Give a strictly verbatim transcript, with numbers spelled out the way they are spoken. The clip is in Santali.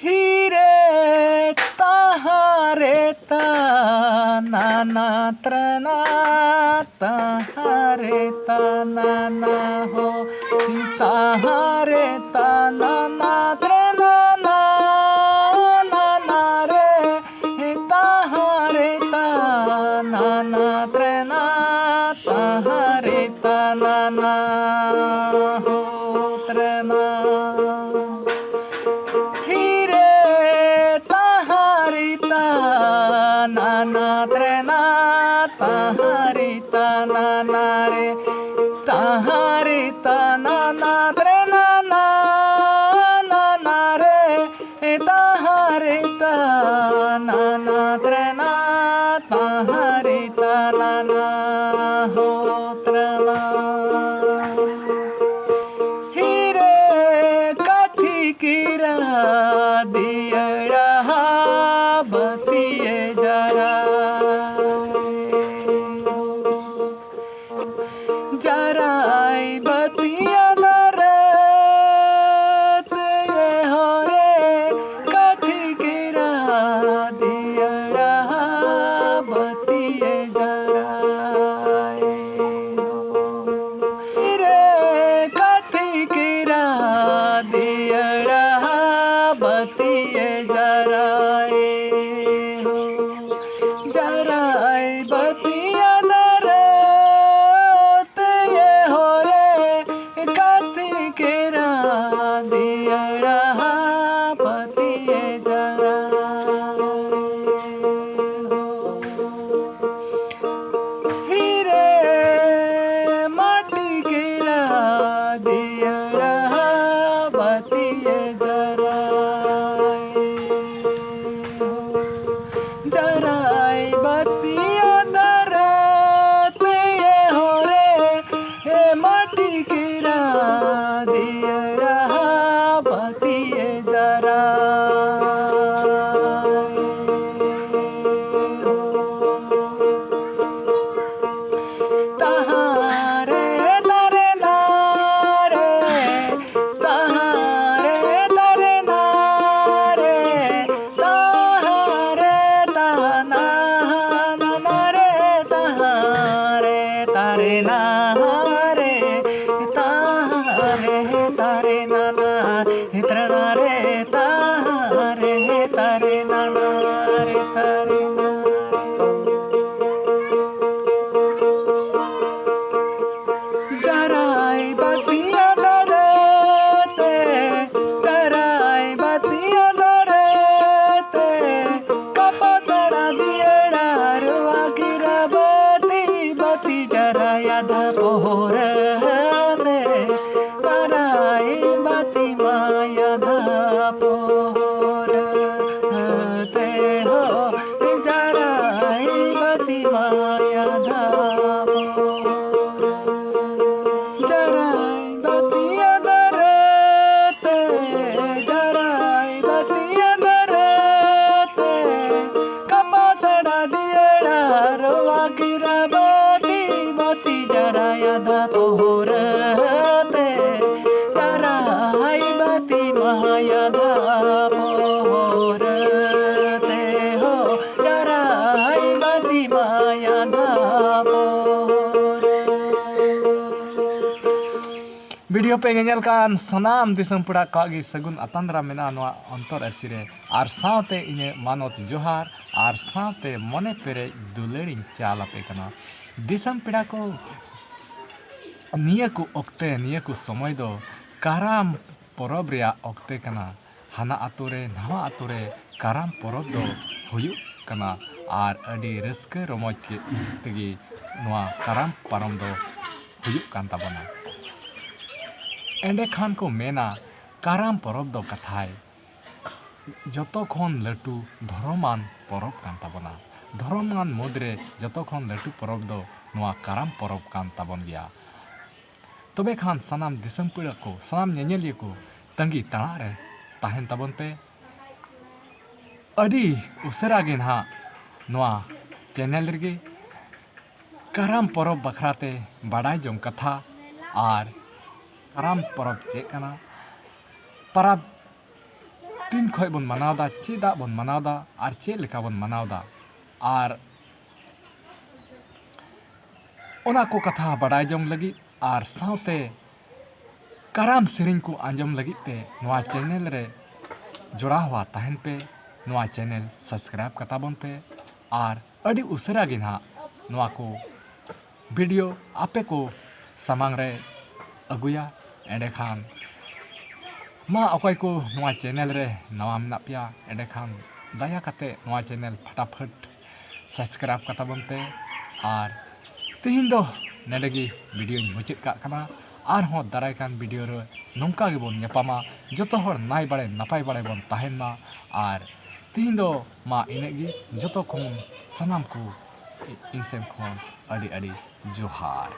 ᱦᱤᱨᱮ ᱛᱟᱦᱟᱨᱮ ᱛᱟᱱᱟᱱᱟ ᱛᱨᱮᱱᱟ ᱛᱟᱦᱟᱨᱮ ᱛᱟᱱᱟᱱᱟ ᱦᱳ ᱛᱟᱦᱟᱨᱮ ᱛᱟᱱᱟᱱᱟ ᱛᱨᱮᱱᱟ ᱱᱟᱱᱟ ᱨᱮ ᱛᱟᱦᱟᱨᱮ ᱛᱟᱱᱟᱱᱟ ᱛᱨᱮᱱᱟ ᱛᱟᱦᱟᱨᱮ ᱛᱟᱱᱟᱱᱟ ᱦᱳ ᱛᱨᱮᱱᱟ ᱦᱤᱨᱮ ᱛᱟᱦᱟᱨᱤ ᱛᱟᱱᱟᱱᱟ ᱛᱨᱮᱱᱟ ᱛᱟᱦᱟᱨᱤ ᱛᱟᱱᱟᱱᱟ ᱨᱮ ᱛᱟᱦᱟᱨᱤ ᱛᱟᱱᱟᱱᱟ ᱛᱨᱮᱱᱟ ᱱᱟᱱᱟ ᱨᱮ ᱛᱟᱦᱟᱨᱤ ᱛᱟᱱᱟᱱᱟ ᱛᱨᱮᱱᱟ ᱛᱟᱦᱟᱨᱤ ᱛᱟᱱᱟᱱᱟ ᱦᱳ ᱛᱨᱮᱱᱟ ᱦᱤᱨᱮ ᱠᱟᱴᱷᱤ ᱠᱤᱨᱟ ᱫᱤᱭᱟᱲᱟ ᱵᱟᱹᱛᱤᱭᱮ ᱡᱟᱨᱟ ᱡᱟᱨᱟᱭ ᱵᱟᱹᱛᱤᱭᱟ ᱫᱟᱨᱟᱛ ᱦᱚᱨᱮ ᱠᱟᱴᱷᱤ ᱠᱤᱨᱟ ᱫᱤᱭᱟᱲᱟ ᱵᱟᱹᱛᱤᱭᱮ ᱡᱟᱨᱟᱭ ᱨᱮ ᱠᱟᱴᱷᱤ ᱠᱤᱨᱟ ᱫᱤᱭᱟᱲᱟ ᱵᱟᱹᱛᱤᱭᱮ ᱡᱟᱨᱟᱭ ᱡᱟᱨᱟᱭ ᱵᱟᱹᱛᱤᱭᱟ ᱫᱟᱨᱟᱛ ᱦᱚᱨᱮ ᱠᱟᱴᱷᱤ ᱠᱤᱨᱟ ᱫᱤᱭᱟᱲᱟ ᱵᱟᱹᱛᱤᱭᱮ ᱡᱟᱨᱟᱭ ᱦᱤᱨᱮ ᱢᱟᱴᱤ ᱠᱤᱨᱟ ᱫᱤᱭᱟᱲᱟ ᱵᱟᱹᱛᱤᱭᱮ Nana, hitrana re ta, re tare nana, re tare na. Jarai bati adare te, jarai bati adare te, kapa sara diera ro agira bati, bati jarai adha pohore te, jarai bati mai adha pohore te ho, jarai bati mai adha pohore. Jarai bati adare te, jarai bati adare te, kapa sara diera ro agira bati, bati jarai adha pohore te, jarai bati mai adha pohore te ho, jarai bati mai adha pohore. Video ᱯᱮ ᱧᱮᱧᱮᱞ ᱠᱟᱱ ᱥᱟᱱᱟᱢ ᱫᱤᱥᱚᱢ ᱯᱮᱲᱟ ᱠᱚᱣᱟᱜ ᱜᱮ ᱥᱟᱹᱜᱩᱱ ᱟᱛᱟᱝ ᱫᱟᱨᱟᱢ ᱢᱮᱱᱟᱜᱼᱟ ᱱᱚᱣᱟ ᱚᱱᱛᱚᱨ ᱟᱹᱨᱥᱤ ᱨᱮ, ᱟᱨ ᱥᱟᱶᱛᱮ ᱤᱧᱟᱹᱜ ᱢᱟᱱᱚᱛ ᱡᱚᱦᱟᱨ, ᱟᱨ ᱥᱟᱶᱛᱮ ᱢᱚᱱᱮ ᱯᱮᱨᱮᱡ ᱫᱩᱞᱟᱹᱲᱤᱧ ᱪᱟᱞ ᱟᱯᱮ ᱠᱟᱱᱟ᱾ ᱫᱤᱥᱚᱢ ᱯᱮᱲᱟ ᱠᱚ, ᱱᱤᱭᱟᱹ ᱠᱚ ᱚᱠᱛᱮ, ᱱᱤᱭᱟᱹ ᱠᱚ ᱥᱚᱢᱚᱭ ᱫᱚ ᱠᱟᱨᱟᱢ ᱯᱚᱨᱚᱵᱽ ᱨᱮᱭᱟᱜ ᱚᱠᱛᱮ ᱠᱟᱱᱟ᱾ ᱦᱟᱱᱟ ᱟᱛᱳ ᱨᱮ, ᱱᱟᱣᱟ ᱟᱛᱳ ᱨᱮ ᱠᱟᱨᱟᱢ ᱯᱚᱨᱚᱵᱽ ᱫᱚ ᱦᱩᱭᱩᱜ ᱠᱟᱱᱟ, ᱟᱨ ᱟᱹᱰᱤ ᱨᱟᱹᱥᱠᱟᱹ ᱨᱚᱢᱚᱡᱽ ᱠᱮ-, ᱛᱮᱜᱮ ᱱᱚᱣᱟ ᱠᱟᱨᱟᱢ ᱯᱟᱨᱚᱢ ᱫᱚ ᱦᱩᱭᱩᱜ ᱠᱟᱱ ᱛᱟᱵᱚᱱᱟ᱾ ᱮᱸᱰᱮᱠᱷᱟᱱ ᱠᱚ ᱢᱮᱱᱟ, ᱠᱟᱨᱟᱢ ᱯᱚᱨᱚᱵᱽ ᱫᱚ ᱠᱟᱛᱷᱟᱭ ᱡᱚᱛᱚ ᱠᱷᱚᱱ ᱞᱟᱹᱴᱩ ᱫᱷᱚᱨᱚᱢᱟᱱ ᱯᱚᱨᱚᱵᱽ ᱠᱟᱱ ᱛᱟᱵᱚᱱᱟ᱾ ᱫᱷᱚᱨᱚᱢᱟᱱ ᱢᱩᱫᱽᱨᱮ ᱡᱚᱛᱚ ᱠᱷᱚᱱ ᱞᱟᱹᱴᱩ ᱯᱚᱨᱚᱵᱽ ᱫᱚ ᱱᱚᱣᱟ ᱠᱟᱨᱟᱢ ᱯᱚᱨᱚᱵᱽ ᱠᱟᱱ ᱛᱟᱵᱚᱱ ᱜᱮᱭᱟ᱾ ᱛᱚᱵᱮ ᱠᱷᱟᱱ ᱥᱟᱱᱟᱢ ᱫᱤᱥᱚᱢ ᱯᱮᱲᱟ ᱠᱚ, ᱥᱟᱱᱟᱢ ᱧᱮᱧᱮᱞᱤᱭᱟᱹ ᱠᱚ ᱛᱟᱺᱜᱤ ᱛᱟᱲᱟᱜ ᱨᱮ ᱛᱟᱦᱮᱱ ᱛᱟᱵᱚᱱ ᱯᱮ᱾ ᱟᱹᱰᱤ ᱩᱥᱟᱹᱨᱟ ᱜᱮ ᱱᱟᱦᱟᱜ ᱱᱚᱣᱟ ᱪᱮᱱᱮᱞ ᱨᱮᱜᱮ ᱠᱟᱨᱟᱢ ᱯᱚᱨᱚᱵᱽ ᱵᱟᱠᱷᱨᱟ ᱛᱮ ᱵᱟᱰᱟᱭ ᱡᱚᱝ ᱠᱟᱛᱷᱟ ᱟᱨ ᱠᱟᱨᱟᱢ ᱯᱚᱨᱚᱵᱽ ᱪᱮᱫ ᱠᱟᱱᱟ, ᱯᱟᱨᱟᱵᱽ ᱛᱤᱱ ᱠᱷᱚᱱ ᱵᱚᱱ ᱢᱟᱱᱟᱣᱫᱟ, ᱪᱮᱫᱟᱜ ᱵᱚᱱ ᱢᱟᱱᱟᱣᱫᱟ ᱟᱨ ᱪᱮᱫ ᱞᱮᱠᱟ ᱵᱚᱱ ᱢᱟᱱᱟᱣᱫᱟ, ᱟᱨ ᱚᱱᱟ ᱠᱚ ᱠᱟᱛᱷᱟ ᱵᱟᱰᱟᱭ ᱡᱚᱝ ᱞᱟᱹᱜᱤᱫ ᱟᱨ ᱥᱟᱶᱛᱮ ᱠᱟᱨᱟᱢ ᱥᱮᱨᱮᱧ ᱠᱚ ᱟᱸᱡᱚᱢ ᱞᱟᱹᱜᱤᱫ ᱛᱮ ᱱᱚᱣᱟ ᱪᱮᱱᱮᱞ ᱨᱮ ᱡᱚᱲᱟᱣ ᱛᱟᱦᱮᱱ ᱯᱮ᱾ ᱱᱚᱣᱟ ᱪᱮᱱᱮᱞ ᱥᱟᱵᱥᱠᱨᱟᱭᱤᱵ ᱠᱟᱛᱟ ᱵᱚᱱ ᱯᱮ ᱟᱨ ᱟᱹᱰᱤ ᱩᱥᱟᱹᱨᱟ ᱜᱮ ᱱᱟᱦᱟᱜ ᱱᱚᱣᱟ ᱠᱚ ᱵᱷᱤᱰᱤᱭᱳ ᱟᱯᱮ ᱠᱚ ᱥᱟᱢᱟᱝ ᱨᱮ ᱟᱹᱜᱩᱭᱟ᱾ ᱮᱸᱰᱮᱠᱷᱟᱱ ᱢᱟ ᱚᱠᱚᱭ ᱠᱚ ᱱᱚᱣᱟ ᱪᱮᱱᱮᱞ ᱨᱮ ᱱᱟᱣᱟ ᱢᱮᱱᱟᱜ ᱯᱮᱭᱟ, ᱮᱸᱰᱮᱠᱷᱟᱱ ᱫᱟᱭᱟ ᱠᱟᱛᱮ ᱱᱚᱣᱟ ᱪᱮᱱᱮᱞ ᱯᱷᱟᱴᱟᱯᱷᱟᱴ ᱥᱟᱵᱥᱠᱨᱟᱭᱤᱵ ᱠᱟᱛᱟ ᱵᱚᱱ ᱯᱮ᱾ ᱟᱨ ᱛᱮᱦᱮᱧ ᱫᱚ ᱱᱚᱰᱮ ᱜᱮ ᱵᱷᱤᱰᱤᱭᱳᱧ ᱢᱩᱪᱟᱹᱫ ᱠᱟᱜ ᱠᱟᱱᱟ᱾ ᱟᱨᱦᱚᱸ ᱫᱟᱨᱟᱭ ᱠᱟᱱ ᱵᱷᱤᱰᱤᱭᱳ ᱨᱮ ᱱᱚᱝᱠᱟ ᱜᱮᱵᱚᱱ ᱧᱟᱯᱟᱢᱟ᱾ ᱡᱚᱛᱚ ᱦᱚᱲ ᱱᱟᱭ ᱵᱟᱲᱮ ᱱᱟᱯᱟᱭ ᱵᱟᱲᱮ ᱵᱚᱱ ᱛᱟᱦᱮᱱ ᱢᱟ᱾ ᱟᱨ ᱛᱮᱦᱮᱧ ᱫᱚ ᱢᱟ ᱤᱱᱟᱹᱜ ᱜᱮ᱾ ᱡᱚᱛᱚ ᱠᱷᱚᱱ ᱥᱟᱱᱟᱢ ᱠᱚ ᱤᱧ ᱥᱮᱱ ᱠᱷᱚᱱ ᱟᱹᱰᱤ ᱟᱹᱰᱤ ᱡᱚᱦᱟᱨ᱾